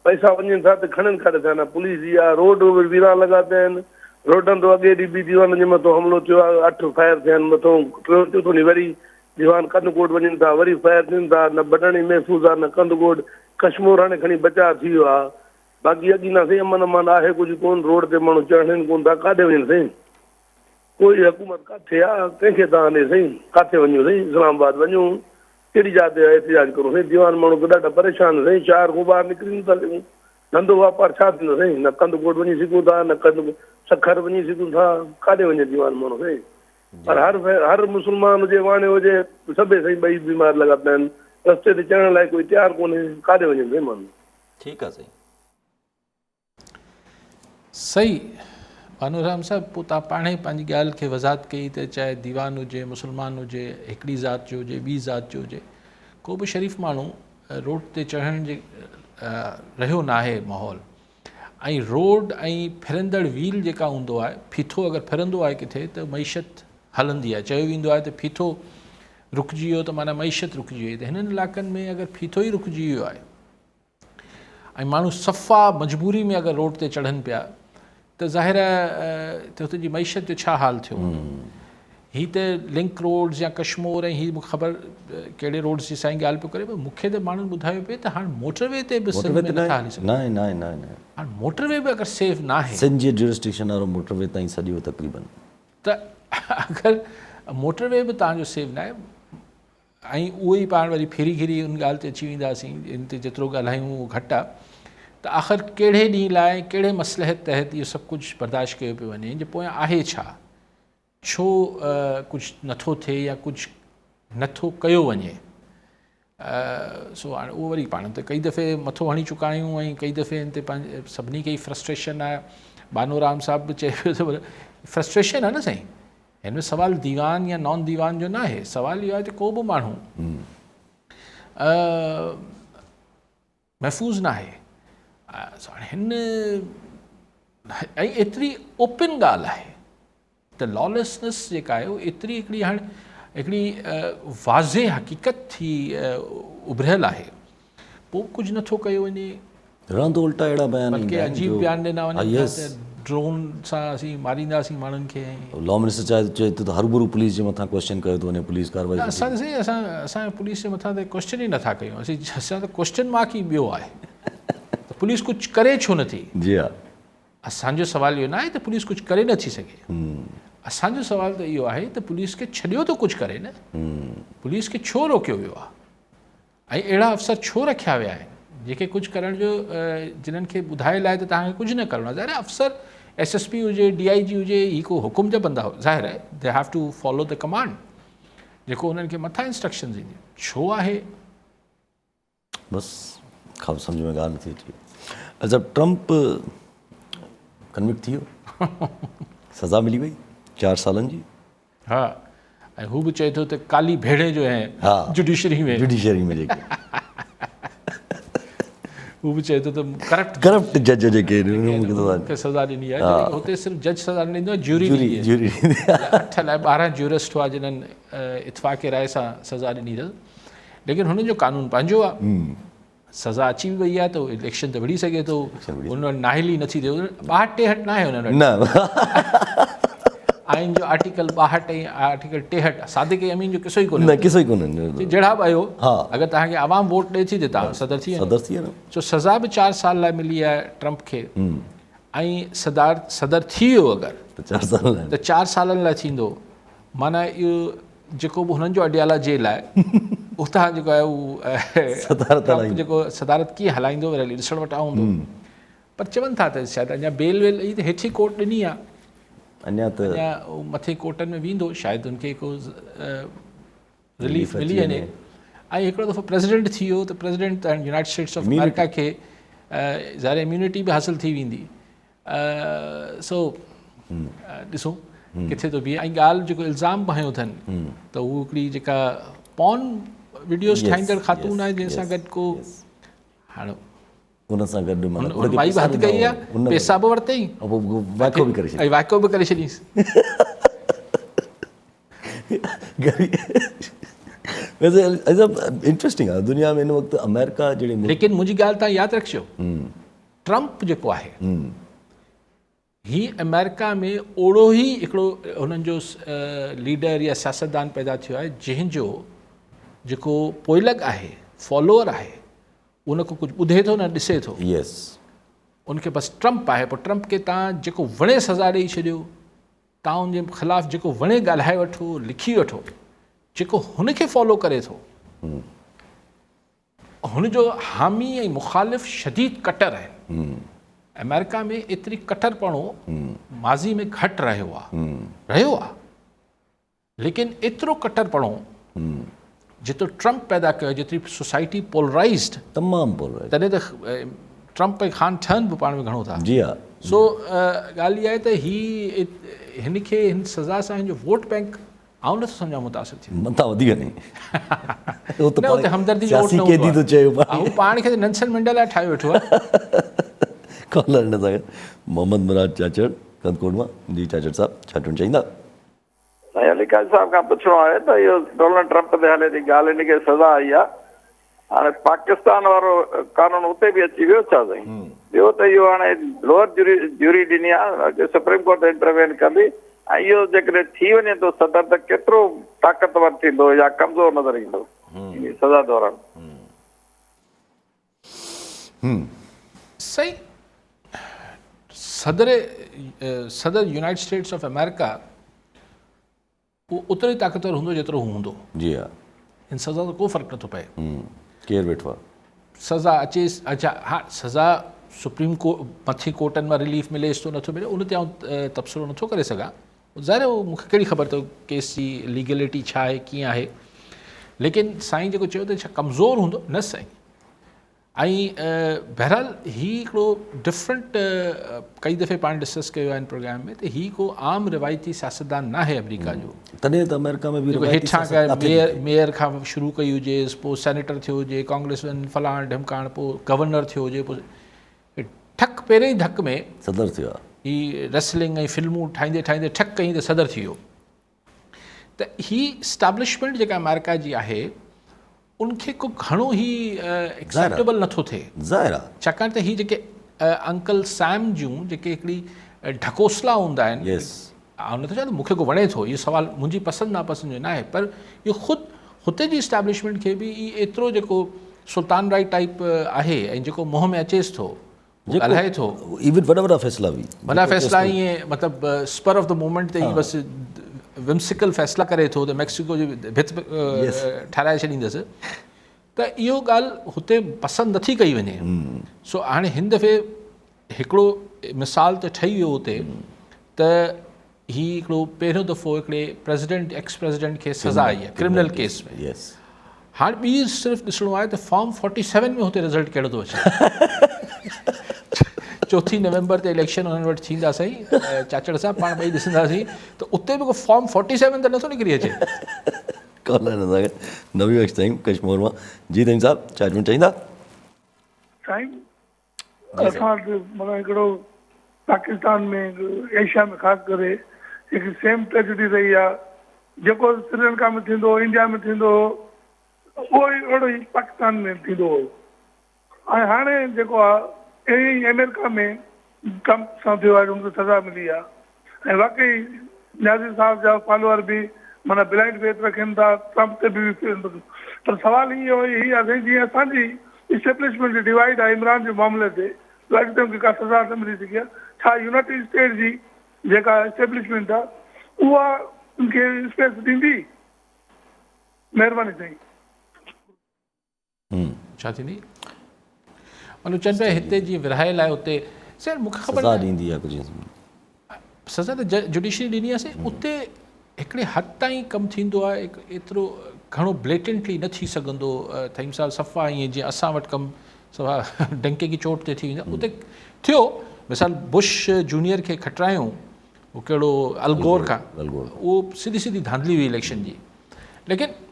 پئسا وڃن ٿا ته کڻن ڪاڏي ٿا نه پوليس جي آ روڊ به ويران لڳا پيا آهن روڊن تو اڳي ڏينهن به ديوانن جي مٿو حملو ٿيو آ 8 فائر ٿيا آهن مٿو ٽيون چوٿون ڏينهن وري ديوان ڪنڌڪوٽ وڃن ٿا وري فائر ٿين ٿا نه بڊڻي محفوظ آ نه ڪنڌڪوٽ ڪشمور هاڻي کڻي بچاء ٿي ويو آ باقي اڳي نه سائين امن امان آهي ڪجهه ڪون روڊ تي ماڻهو چڙهن ڪون ٿا ڪاڏي وڃن سائين ڪوئي حڪومت ڪاٿي آ ڪنهن کي دانهن ڏي سائين ڪاٿي وڃون سائين اسلام آباد وڃون ڪهڙي جاء تي احتجاج ڪرون سائين ديوان ماڻهو ته ڏاڍا پريشان سائين شهر کان ٻاهر نڪري نٿا سگهون ڌنڌو واپار ڇا ٿيندو سائين نه ڪنڌڪوٽ وڃي سگهون ٿا نه ڪنڌ سکر وڃي سگهون ٿا ڪاڏي وڃي ديوان ماڻهو سائين پر هر هر مسلمان هجي واڻيو هجي سڀئي سائين ٻئي بيمار لڳا پيا آهن رستي تي چڙهڻ لاء ڪوئي تيار ڪونهي ڪاڏي وڃن سائين ماڻهو. ٺيڪ آ سائين. صحيح بانو رحم صاحب پوء توهان پاڻ ئي پنهنجي ڳالهه کي وضاحت ڪئي ته چاهي ديوان هجي مسلمان هجي هڪڙي ذات جو هجي ٻي ذات جو هجي ڪو به شريف ماڻهو روڊ تي چڙهڻ جي رهيو ناهي ماحول ۽ روڊ ۽ ڦرندڙ ويل جيڪا هوندو آهي ڦيٿو اگر ڦرندو آهي ڪٿي ته معيشت هلندي آهي چيو ويندو آهي ته ڦيٿو رڪجي ويو ته معنيٰ معيشت رڪجي وئي ته هنن علائقن ۾ اگر ڦيٿو ئي رڪجي ويو آهي ۽ ماڻهو صفا مجبوري ۾ اگر روڊ تي چڙهن پيا ته ظاهر آهي ته هتي جي معيشت جو ڇا حال ٿيو هوندو. هي ته لنڪ روڊز يا ڪشمور ۽ هي مونکي خبر ڪهڙي روڊز جي سائين ڳالهه پيو ڪري پر مونکي ته ماڻهن ٻڌايو پئي ته هاڻ موٽر وي تي به سنڌ ۾ نٿا هلي سگهن. ناهي ناهي ناهي ناهي. هاڻ موٽر وي به اگر سيف ناهي. سنڌ جي جورسڊڪشن وارو موٽر وي تائين سڄو تقريبن. ته اگر موٽر وي به توهان جو سيف ناهي ۽ اهو ئي پاڻ وري ڦري گهري ان ڳالهه تي اچي وينداسين، ان تي جيترو ڳالهايون اهو گهٽ آهي ته آخر ڪهڙي ڏينهن لاء ۽ ڪهڙي مصلحت تحت اهو سڀ ڪجهه برداشت ڪيو پيو وڃي، ان جي پويان آهي ڇا؟ ڇو ڪجهه نٿو ٿئي يا ڪجهه نٿو ڪيو وڃي؟ سو هاڻي اهو وري پاڻ ته ڪئي دفعي مٿو هڻي چڪا آهيون ۽ ڪئي دفعي ان تي پنهنجي سڀني کي ئي فرسٽريشن آهي. بانو رام صاحب به چئي پيو ته فرسٽريشن آهي نه سائين. هن ۾ سوال ديوان يا نان ديوان جو ناهي، سوال اهو آهي ته ڪو به ماڻهو محفوظ ناهي. هن ऐं एतिरी ओपन ॻाल्हि आहे त लॉलेसनेस जेका आहे उहा एतिरी हिकिड़ी हाणे हिकिड़ी वाज़े हक़ीक़त थी उभरियल आहे, पोइ कुझु नथो कयो वञे। रहंदो उल्टा अहिड़ा बयान बल्कि अजीब बयान ॾिना वञनि त ड्रोन सां असीं मारींदासीं माण्हुनि खे। लॉ मिनिस्टर चाहे चए थो त हरबरू पुलिस जे मथां क्वेश्चन कयो थो वञे, पुलिस कार्रवाई। असां असां असां पुलिस जे मथां त क्वेश्चन ई नथा कयूं, असीं असां त क्वेश्चन मार्क ई ॿियो आहे त पुलिस कुझु करे छो नथी। जी हा, असांजो सवालु इहो न आहे त पुलिस कुझु करे नथी सघे, असांजो सवालु त इहो आहे त पुलिस खे छॾियो त कुझु करे न, पुलिस खे छो रोकियो वियो आहे ऐं अहिड़ा अफ़सर छो रखिया विया आहिनि जेके कुझु करण जो जिन्हनि खे ॿुधायल आहे त तव्हांखे कुझु न करिणो आहे। ज़ाहिर आहे अफ़सर एस एस पी हुजे, डी I जी हुजे, हीउ को हुकुम जा बंदा ज़ाहिर आहे they have to follow the command, जेको उन्हनि खे मथां इंस्ट्रक्शन्स ईंदियूं। छो आहे? बसि ख़बर सम्झ में ॻाल्हि नथी अचे। अच्छा, ट्रंप कन्विक्ट थी वियो, सज़ा मिली वई 4 सालनि जी। हा, ऐं हू बि चए थो त काली भेड़े जो आहे जुडिशरी में, जुडिशरी में जेके हू बि चए थो त करप्ट करप्ट जज जेके आहिनि मूंखे सज़ा ॾिनी आहे। हुते सिर्फ़ु जज सज़ा न ॾींदो आहे, ज्यूरी ज्यूरी 8 लाइ 12 ज्यूरिस्ट हुआ जिन्हनि इतफ़ाक़ राय सां सज़ा ॾिनी अथसि, लेकिन हुननि जो कानून पंहिंजो आहे। सज़ा अची बि वई आहे त इलेक्शन त विड़ी सघे थो, हुन वटि नाअहली नथी थिए, 62 63 न आहे हुननि वटि। न आइन जो आर्टिकल 62 ऐं आर्टिकल 63 सादिक अमीन जो किसो ई कोन्हे, न किसो ई कोन्हे, जहिड़ा बि आहियो। अगरि तव्हांखे आवाम वोट ॾिए थी त तव्हां सदर थी सदर थी वञो। सो सज़ा बि 4 साल लाइ मिली आहे ट्रंप खे ऐं सदर थी वियो अगरि त 4 साल त 4 सालनि लाइ थींदो। माना इहो जेको बि हुननि जो अडियाला जेल आहे उतां जेको आहे उहो जेको सदारत कीअं हलाईंदो वरी ॾिसण वटां हूंदो। पर चवनि था त शायदि अञा बेल वेल ई त हेठी कोर्ट ॾिनी आहे, अञा त अञा मथे कोर्टनि में वेंदो, शायदि हुनखे को रिलीफ मिली वञे। ऐं हिकिड़ो दफ़ो प्रेसिडेंट थी वियो त president United status of America खे ज़ाहिर इम्यूनिटी बि हासिल थी वेंदी। सो ॾिसूं किथे थो बीहे। ऐं ॻाल्हि जेको इल्ज़ाम बि हयो अथनि त हू हिकिड़ी जेका पॉन वीडियोस ठाहींदड़ ख़ातून आहे जंहिंसां गॾु को हाणे उन सां गॾु माना माई बि हथ कई आहे, पैसा बि वरितई, वाइको बि करे छॾी, वाइको बि करे छॾीसि। वैसे इंटरेस्टिंग आहे दुनिया में हिन वक़्तु अमेरिका जहिड़े। लेकिन मुंहिंजी ॻाल्हि तव्हां यादि रखिजो, ट्रंप जेको आहे ही अमेरिका में ओहिड़ो ई हिकिड़ो हुननि जो लीडर या सियासतदान पैदा थियो आहे जंहिंजो जेको पोइलग आहे, फॉलोअर आहे, उनको कुझु ॿुधे थो न ॾिसे थो। यस, उनखे बसि ट्रंप आहे। पोइ ट्रंप खे तव्हां जेको वणे सज़ा ॾेई छॾियो, तव्हां उनजे ख़िलाफ़ जेको वणे ॻाल्हाए वठो, लिखी वठो, जेको हुनखे फॉलो करे थो, हुनजो हामी ऐं मुखालिफ़ शदीद कटर आहिनि। अमेरिका में एतिरी कटरपणो माज़ी में घटि रहियो आहे, लेकिन एतिरो कटरपणो जेतिरो ट्रंप पैदा कयो, जेतिरी सोसाइटी पोलराइज्ड, तमामु पोलराइज्ड, तॾहिं त ट्रंप ऐं ख़ान ठहनि बि पाण में घणो था। जी हा। सो ॻाल्हि इहा आहे त ही हिनखे हिन सज़ा सां हिन जो वोट बैंक आउं नथो सम्झां मुतासिर थिए, मथां वधीक न हुते हमदर्दी जो वोट न कैदी थो चयो, हू पाण खे नेल्सन मंडेला ठाहे वेठो आहे। कॉलर हिन सां गॾु मोहम्मद मुराद चाचड़ कंदकोट मां। जी चाचड़ साहिबु, छा चवणु चाहींदा? साईं अली क़ाज़ी साहिब खां पुछिणो आहे त इहो डोनाल्ड ट्रंप ते हले थी ॻाल्हि, हिन खे सज़ा आई आहे, हाणे पाकिस्तान वारो कानून उते बि अची वियो छा साईं? ॿियो त इहो हाणे लोअर ज्यूरी ॾिनी आहे, सुप्रीम कोर्ट इंटरवेन कंदी, ऐं इहो जेकॾहिं थी वञे थो सदर त केतिरो ताक़तवर थींदो या कमज़ोर नज़र ईंदो सज़ा दौरान? सही सदर सदर यूनाइटेड स्टेट्स ऑफ अमेरिका उहो ओतिरो ई ताक़तवर हूंदो जेतिरो हू हूंदो। जी हा, हिन सज़ा सां को फ़र्क़ु नथो पए। केरु वेठो आहे सज़ा अचे? अच्छा हा, सज़ा सुप्रीम कोर्ट मथे कोर्टनि मां रिलीफ मिले थो नथो मिले, उन ते आउं तब्सिरो नथो करे सघां। ज़ाहिर आहे मूंखे कहिड़ी ख़बर त केस जी लीगलिटी छा आहे, कीअं आहे। लेकिन साईं जेको चयो त छा कमज़ोर हूंदो? न साईं। ऐं बहरहाल हीउ हिकिड़ो डिफरेंट, कई दफ़े पाण डिस्कस कयो आहे हिन प्रोग्राम में त हीउ को आम रिवायती सियासतदान न आहे अमेरिका जो। तॾहिं त अमेरिका में बि हेठां खां मेयर खां शुरू कई हुजेसि, पोइ सेनेटर थियो हुजे, कांग्रेसमैन फलाण ढिमकाण, पोइ गवर्नर थियो हुजे, पोइ ठक पहिरें ई धक में सदर थियो आहे। هي ريسلنگ ۽ فلمون ٺاهيندي ٺاهيندي ٺڪ ڪيائين ته صدر ٿي ويو. ته هي اسٽيبلشمينٽ جيڪا آمريڪا جي آهي ان کي ڪو گهڻو هي ايڪسيپٽيبل نٿو ٿئي. ظاهر آهي. ڇاڪاڻ ته هي جيڪي انڪل سيم جون جيڪي هڪڙي ڍڪوسلا هوندا آهن. آئون نٿو چوان ته مون کي ڪو وڻي ٿو، اهو سوال منهنجي پسند ناپسند جو ناهي، پر اهو خود هتي جي اسٽيبلشمينٽ کي به هي ايترو جيڪو سلطان رائي ٽائيپ آهي ۽ جيڪو منهن ۾ اچيس ٿو هو ڳالهائي ٿو. ايون وڏا وڏا فيصلا به. وڏا فيصلا ائين مطلب اسپر آف the moment تي ائين بس ومسيڪل فيصلا ڪري ٿو ته ميڪسيڪو جي ڀت ٺهرائي ڇڏيندس ته اهو ڳالهه هتي پسند نٿي ڪئي وڃي. سو هاڻي هن دفعي هڪڙو مثال ته ٺهي ويو اتي ته هي هڪڙو پهريون دفعو هڪڙي پريزيڊنٽ ايڪس پريزيڊنٽ کي سزا آئي آهي ڪرمنل ڪيس ۾. هاڻ ٻي صرف ڏسڻو آهي ته فارم فورٽي سيون ۾ هتي رزلٽ ڪهڙو ٿو اچي. چوٿين نومبر تي اليڪشن انهن وٽ ٿيندا سائين چاچڙ صاحب پاڻ ٻئي ڏسنداسين ته اتي به ڪو فارم فورٽي سيون ته نٿو نڪري اچي. ڪالر هن سان گڏ نبي بخش ٿهيم ڪشمور مان. جي ٿهيم صاحب ڇا چوڻ چاهيندا؟ سائين اسان وٽ معنيٰ هڪڙو پاڪستان ۾ ايشيا ۾ خاص ڪري هڪ سيم ٽريجڊي رهي آ جيڪو سريلنڪا ۾ ٿيندو هو انڊيا ۾ ٿيندو هو اهو ئي اهڙو ئي پاڪستان ۾ ٿيندو هو ۽ هاڻي جيڪو آ ائين ئي آمريڪا ۾ ٽرمپ سان ٿيو آهي جو ان کي سزا ملي آ ۽ واقعي نيازي صاحب جا فالوئر به معنيٰ بلائنڊ فيٿ رکن ٿا ٽرمپ تي به پر سوال هي هي آهي سائين جيئن اسان جي اسٽيبلشمينٽ ڊوائيڊ آهي عمران جي معاملي تي جو اڄ تائين ڪا سزا نه ملي سگهي آهي ڇا يونائيٽيڊ اسٽيٽ جي جيڪا اسٽيبلشمينٽ آهي اها ان کي اسپيس ڏيندي؟ مهرباني سائين. ڇا ٿيندي؟ مطلب چون پيا هتي جيئن ورهايل آهي اتي سر مونکي خبر سزا ڏيندي يا ڪجهه سزا ته جڊيشري ڏني آهي سائين اتي هڪڙي حد تائين ڪم ٿيندو آهي ايترو گهڻو بليٽنٽلي نه ٿي سگهندو ٿهيم صاحب صفا ائين جيئن اسان وٽ ڪم صفا ڊنڪي ڪي چوٽ تي ٿي ويندو اتي ٿيو مثال بش جونيئر کي کٽرايون هو ڪهڙو الگور کان اهو سڌي سڌي ڌانڌلي هئي اليڪشن جي ليڪن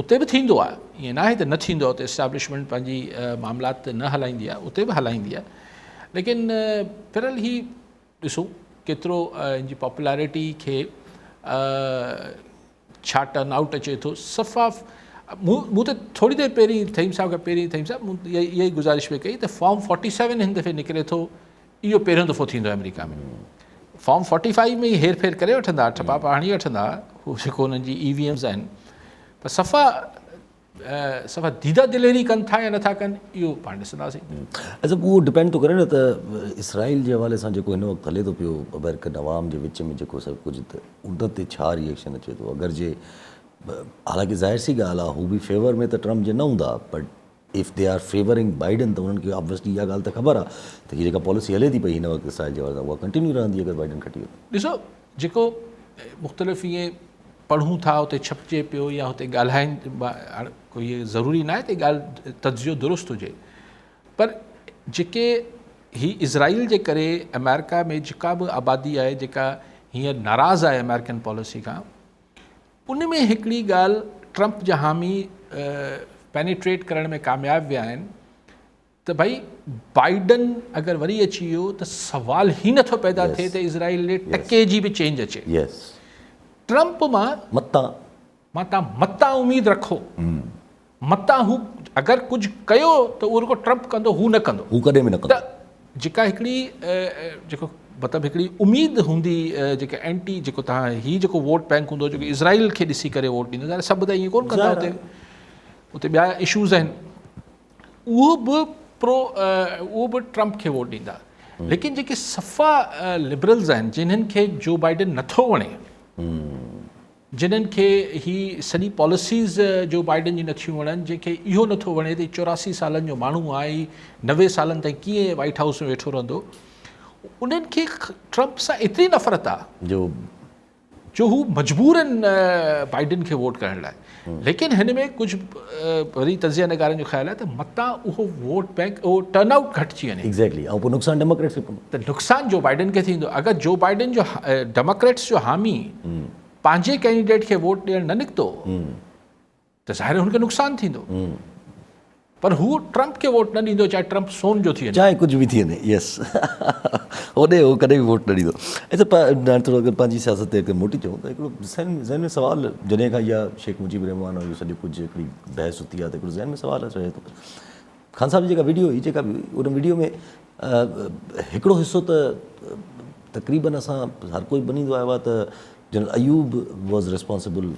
اتي به ٿيندو آهي ائين ناهي ته نه ٿيندو آهي اتي اسٽيبلشمينٽ پنهنجي معاملات نه هلائيندي آهي اتي به هلائيندي آهي ليڪن بهرحال هي ڏسو ڪيترو ان جي پاپولارٽي کي ڇا ٽرن آئوٽ اچي ٿو صفا مون ته ٿوري دير پهرين ٿهيم صاحب کان پهرين ٿهيم صاحب مون اها ئي گذارش پئي ڪئي ته فارم فورٽي سيون هن دفعي نڪري ٿو اهو پهريون دفعو ٿيندو آمريڪا ۾ فارم فورٽي فائيو ۾ ئي هير ڦير ڪري وٺندا ٺپا پا هڻي وٺندا هو جيڪو انهن جي اي وي ايمز آهن پر صفا صفا ديده دليري ڪن ٿا يا نٿا ڪن اهو پاڻ ڏسنداسين. اچا اهو ڊپينڊ ٿو ڪري نه ته اسرائيل جي حوالي سان جيڪو هن وقت هلي ٿو پيو آمريڪن عوام جي وچ ۾ جيڪو سڀ ڪجهه ته ان تي ڇا ري ايڪشن اچي ٿو اگر جي حالانڪه ظاهر سي ڳالهه آهي هو به فيور ۾ ته ٽرمپ جي نه هوندا but if they are favouring Biden ته انهن کي آبويسلي اها ڳالهه ته خبر آهي ته هي جيڪا پاليسي هلي ٿي پئي هن وقت اسرائيل جي حوالي سان اها ڪنٽينيو رهندي اگر بائيڊن کٽي ويو ته. ڏسو جيڪو مختلف ائين پڙهون ٿا اتي ڇپجي پيو يا اتي ڳالهائين هاڻ ڪوئي ضروري ناهي ته ڳالهه تجزيو درست هجي پر جيڪي هي اسرائيل جي ڪري آمريڪا ۾ جيڪا به آبادي آهي جيڪا هينئر ناراض آهي آمريڪن پاليسي کان ان ۾ هڪڙي ڳالهه ٽرمپ جا حامي پينيٽريٽ ڪرڻ ۾ ڪامياب ويا آهن ته ڀائي بائيڊن اگر وري اچي ويو ته سوال ئي نٿو پيدا ٿئي ته اسرائيل ڏي ٽڪي جي به چينج اچي. ٽرمپ مان متان متان اميد رکو متان هو اگر ڪجهه ڪيو ته اهو رڳو ٽرمپ ڪندو هو نه ڪندو. هو ڪڏهن به نه ڪندو. ته جيڪا هڪڙي جيڪو مطلب هڪڙي اميد هوندي جيڪا اينٽي جيڪو تهان هي جيڪو ووٽ بينڪ هوندو جيڪو اسرائيل کي ڏسي ڪري ووٽ ڏيندو ظاهر سڀ ته ائين ڪونه ڪندا اتي اتي ٻيا اشوز آهن اهو به پرو اهو به ٽرمپ کي ووٽ ڏيندا ليڪن جيڪي صفا لبرلز آهن جنهن کي جو بائيڊن نٿو وڻي جنھن کي ھي سڄي پاليسيز جو بائيڊن جي نٿيون وڻن، جنھن کي اھو نٿو وڻي ته ھي 84 سالن جو ماڻھو آھي، ھي 90 سالن تائين ڪيئن وائيٽ ھائوس ۾ ويٺو رھندو، انھن کي ٽرمپ سان ايتري نفرت آ جو ھو مجبور آھن بائيڊن کي ووٽ ڪرڻ لاء. ليڪن ھن ۾ ڪجھ وري تجزيه نگارن جو خيال آھي ته متان اھو ووٽ بينڪ اھو ٽرن آئوٽ گھٽجي وڃي. ايگزيڪٽلي ۽ پوء نقصان ڊيموڪريٽس کي پوندو. ته نقصان جو بائيڊن کي ٿيندو. اگر جو بائيڊن جو ڊيموڪريٽس جو حامي پنهنجي ڪينڊيڊيٽ کي ووٽ ڏيڻ نه نڪتو ته ظاهر هن کي نقصان ٿيندو. پر هو ٽرمپ کي ووٽ نه ڏيندو چاهي ٽرمپ سون جو ٿي وڃي. چاهي ڪجهه به ٿي وڃي يس هوڏي هو ڪڏهن به ووٽ نه ڏيندو. اچا هاڻي ٿورو اگر پنهنجي سياست تي اڳتي موٽي اچون ته هڪڙو ذهن ۾ سوال جڏهن کان اها شيخ مجيب الرحمان اهو سڄو ڪجهه هڪڙي بحث اٿي آهي ته هڪڙو ذهن ۾ سوال اچي ٿو خان صاحب جي جيڪا وڊيو هئي جيڪا به هئي ان وڊيو ۾ هڪڙو حصو ته تقريبن اسان هر ڪوئي مڃيندو آيو آهي ته general Ayub was responsible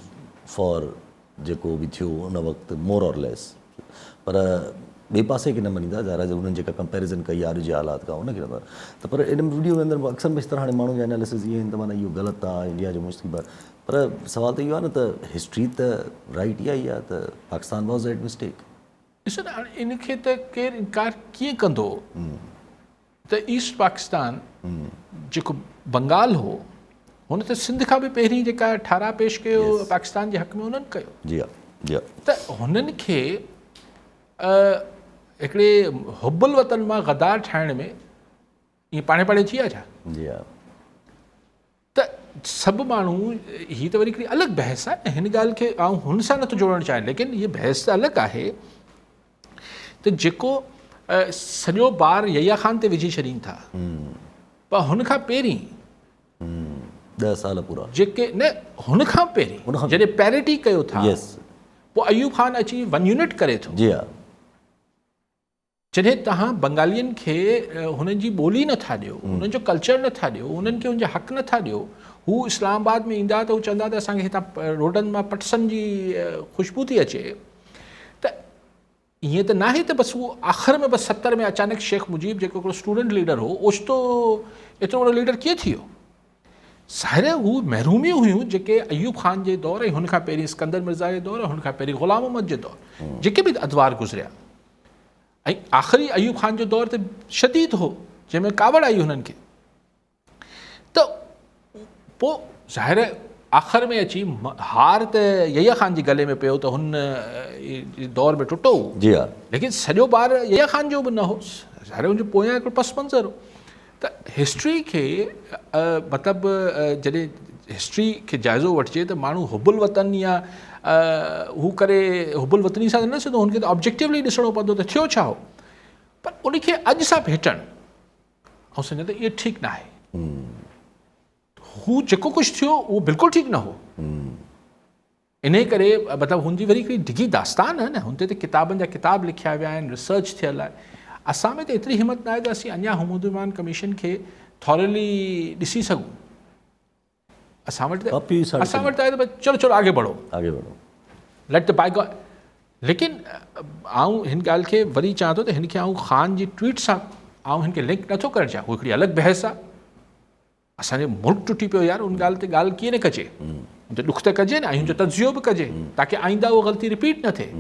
for جيڪو به ٿيو ان وقت مور اور ليس پر ٻئي پاسي کي نه مڃيندا ظاهر آهي انهن جيڪا ڪمپيريزن ڪئي آهي اڄ جي حالات کان ان کي نه ته پر ان وڊيو ۾ اندر اڪثر بيشتر هاڻي ماڻهن جا اناليسز اهي آهن ته معنيٰ اهو غلط آهي انڊيا جو مشتبه پر سوال ته اهو آهي نه ته هسٽري ته رائٽ اها ئي آهي ته پاڪستان واز ايٽ مسٽيڪ. ڏسو نه هاڻي ان کي ته ڪير انڪار ڪيئن ڪندو ته ايسٽ پاڪستان جيڪو بنگال هو هن ته سنڌ کان به پهرين جيڪا ٺهراء پيش ڪيو پاڪستان جي حق ۾ انهن ڪيو. جي ها جي ها. ته هنن کي هڪڙي حب الوطن مان غدار ٺاهڻ ۾ ائين پاڻهي پاڻهي ٿي ويا ڇا؟ جي ها. ته سڀ ماڻهو هي ته وري هڪڙي الڳ بحث آهي هن ڳالهه کي آئون هن سان نٿو جوڙڻ چاهيان ليڪن هي بحث ته الڳ آهي ته جيڪو سڄو بار يحيٰ خان تي وجهي ڇڏين ٿا پر هن کان پهرين 10 سال پورا جيڪي نه هن کان پهرين جڏهن پيرٽي ڪيو ٿا پوء ايوب خان اچي ون يونٽ ڪري ٿو. جي ها. جڏهن توهان بنگالين کي هنن جي ٻولي نه ٿا ڏيو، هنن جو ڪلچر نه ٿا ڏيو، هنن کي هن جا حق نه ٿا ڏيو، هو اسلام آباد ۾ ايندا ته هو چوندا ته اسان کي هتان روڊن مان پٽسن جي خوشبو ٿي اچي ته ائين ته ناهي ته بس هو آخر ۾ بس 70 ۾ اچانڪ شيخ مجيب جيڪو هڪڙو اسٽوڊنٽ ليڊر هو اوچتو ايترو وڏو ليڊر ڪيئن ٿي ويو؟ ظاهر آهي هو محروميون هيون جيڪي ايوب خان جي دور ۽ هن کان پهرين اسڪندر مرزا جي دور ۽ هن کان پهرين غلام محمد جي دور جيڪي به ادوار گذريا ۽ آخري ايوب خان جو دور ته شديد هو جنهن ۾ ڪاوڙ آئي هنن کي ته پوء ظاهر آخر ۾ اچي هار ته يحيٰ خان جي گلي ۾ پيو ته هن دور ۾ ٽٽو هو جي ها ليڪن سڄو بار يحيٰ خان جو به نه هو ظاهر هن جو پويان هڪڙو پس منظر هو ته هسٽري کي مطلب جڏهن هسٽري کي جائزو وٺجي ته ماڻهو حب الوطن يا هو ڪري حب الوطني سان نه ڏسندو هن کي ته آبجيڪٽيولي ڏسڻو پوندو ته ٿيو ڇا هو پر ان کي اڄ سان ڀيٽڻ آئون سمجهان ته اهو ٺيڪ نه آهي هو جيڪو ڪجهه ٿيو اهو بلڪل ٺيڪ نه هو. انهيء ڪري مطلب هن جي وري هڪڙي ڊگهي داستان آهي نه، هن تي ته ڪتابن جا ڪتاب لکيا ويا آهن، ريسرچ ٿيل آهي. اسان ۾ ته ايتري همت ناهي ته اسين اڃا حمود الرحمان ڪميشن کي ٿورلي ڏسي سگهون. اسان وٽ ته اسان وٽ ته آهي ته چلو چلو آگي بڙهو. آگي بڙهو. ليٽ the بائيگون ليڪن آئون هن ڳالهه کي وري چوان ٿو ته هن کي آئون خان جي ٽوئيٽ سان آئون هن کي لنڪ نٿو ڪرڻ چاهيان، هو هڪڙي الڳ بحث آهي. اسان جو ملڪ ٽٽي پيو يار ان ڳالهه تي ڳالهه ڪيئن نه ڪجي ان تي ڏک ته ڪجي نه ۽ ان جو تجزيو به ڪجي تاڪه آئنده اها غلطي رپيٽ نه ٿئي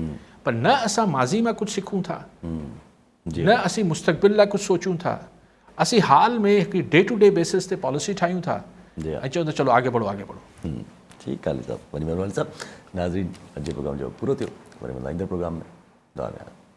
پر نه اسان ماضي مان ڪجهه سکون ٿا نه اسين مستقبل لاء ڪجهه سوچون ٿا اسين حال ۾ هڪڙي ڊي ٽو ڊي بيسس تي پاليسي ٺاهيون ٿا ۽ چئون ٿا چلو آگي بڙهو آگي بڙهو. ٺيڪ آ علي صاحب وڏي مهرباني صاحب ناظرين اڄ جو پروگرام جو وقت پورو ٿيو وري ملندا ايندڙ پروگرام ۾ دعا ۾ ياد.